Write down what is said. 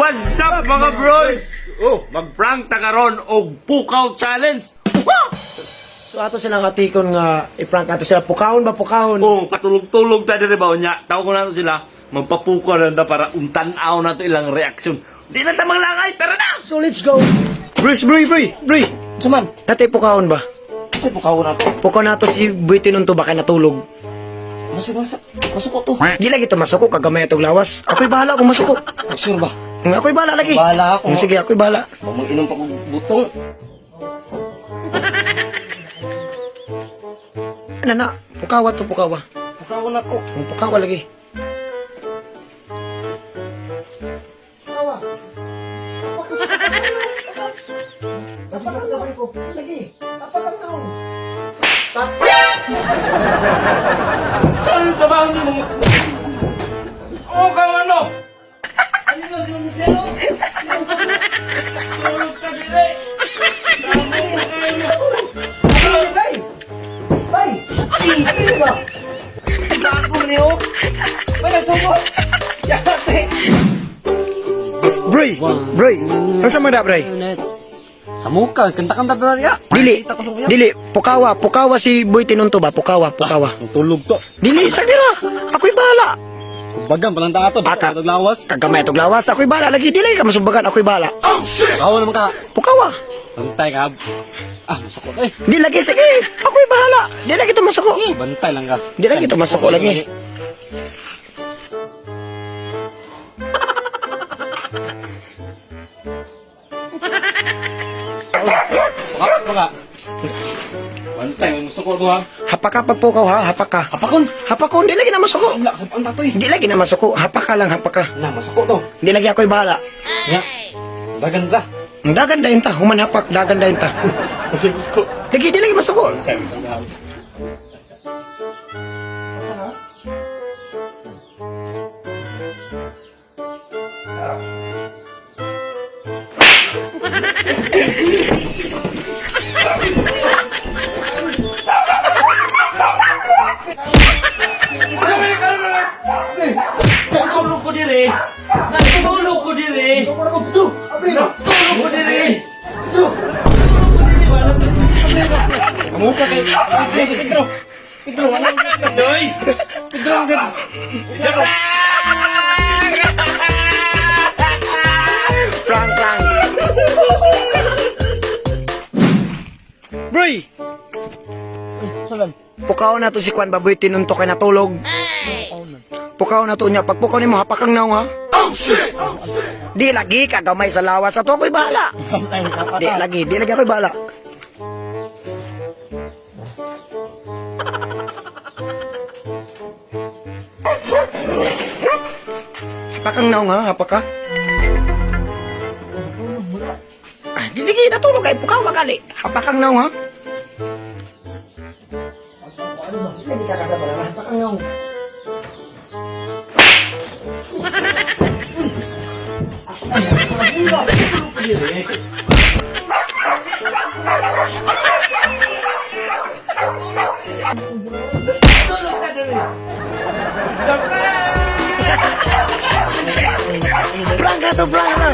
What's up, mga bros? Oh, mag-prank ta karon og pukaw challenge. So ato silang atikon nga i-prank ato sila pukahon ba pukahon. Oh, patulog-tulog ta diri ba unya. Tawag ko nato sila, magpapukaw na ta para untan-aw nato ilang reaksyon. Di na ta maglangay, tara na. So let's go. Bruce, Bruce, Bruce, Bruce. Suman, Natay pukahon ba? sa pukaw na to. Pukaw nato si Boy Tinunto ba kay natulog? Masuko, masuko to. Di lagi to masuko kagamay atong lawas. Ako'y bahala kung masuko. Sure ba? Ako'y bahala lagi. Bahala ako. Sige, ako'y bahala. Mag-inom pa kong butong. Ano na? Pukawa to pukawa. Pukaw na ko. Ang pukawa lagi. Pukawa. Lagi. Apakang naon. Saan ka ba ang mga? Oh, kang ano? Ano ba si Marcelo? Tulog ka dire. Bay! Bay! Ano ba? Bago niyo? Bay, nagsuko! Yate! Bray! Bray! Ano sa mga bray? Sa muka, kanta-kanta na niya. Dili, dili, pukawa, pukawa si Boy Tinunto ba? Pukawa, pukawa. Tulog to. Dili, sa dira. Ako'y bahala. Bagang palang ta ato. Baka. Lawas. Kagamay itong lawas, ako'y bahala. Lagi, dili ka masumbagan, ako'y bahala. Pukaw naman ka. Pukawa. Bantay ka. Ah, masuko eh. Di lagi, sige. Ako'y bahala. Di lagi ito masuko. Bantay lang ka. Di lagi ito masuko lagi. Baka, baka. Bantay, masuko to ha. Hapak ka pagpukaw ha, hapak ka. Hapakon. Hapakon, di lagi na masuko. Wala, sa ang tatoy. Di lagi na masuko. Hapak ka lang, hapak ka. Na, masuko to. Di lagi ako'y bahala. Nga. Dagan ta. Ang dagan dayon ta, human hapak, dagan dayon ta. Masuko. Lagi, di lagi masuko. Natulog ko dire. Natulog ko dire. Natulog ko dire. Natulog ko dire. Wala pa. Kamuka kay Pedro. Pedro, wala. Noy! Pedro, ang ganda. Isa pa! Prank, prank. Bray! Salan. Pukaw na to si Kwan Baboy Tinunto kay natulog. Pukaw na to niya. Pag pukaw nimo hapak kang naong ha. Oh shit! Di lagi kagamay sa lawas ato ako'y bahala. Di lagi ako'y bahala. Hapak kang naong ha, hapak ka. Ah, di lagi natulog kay pukaw magali. Hapak kang naong ha. Lagi ka kasama na, hapak kang naong. Tulog ka dire. Isa pa! Prank na to, prank na.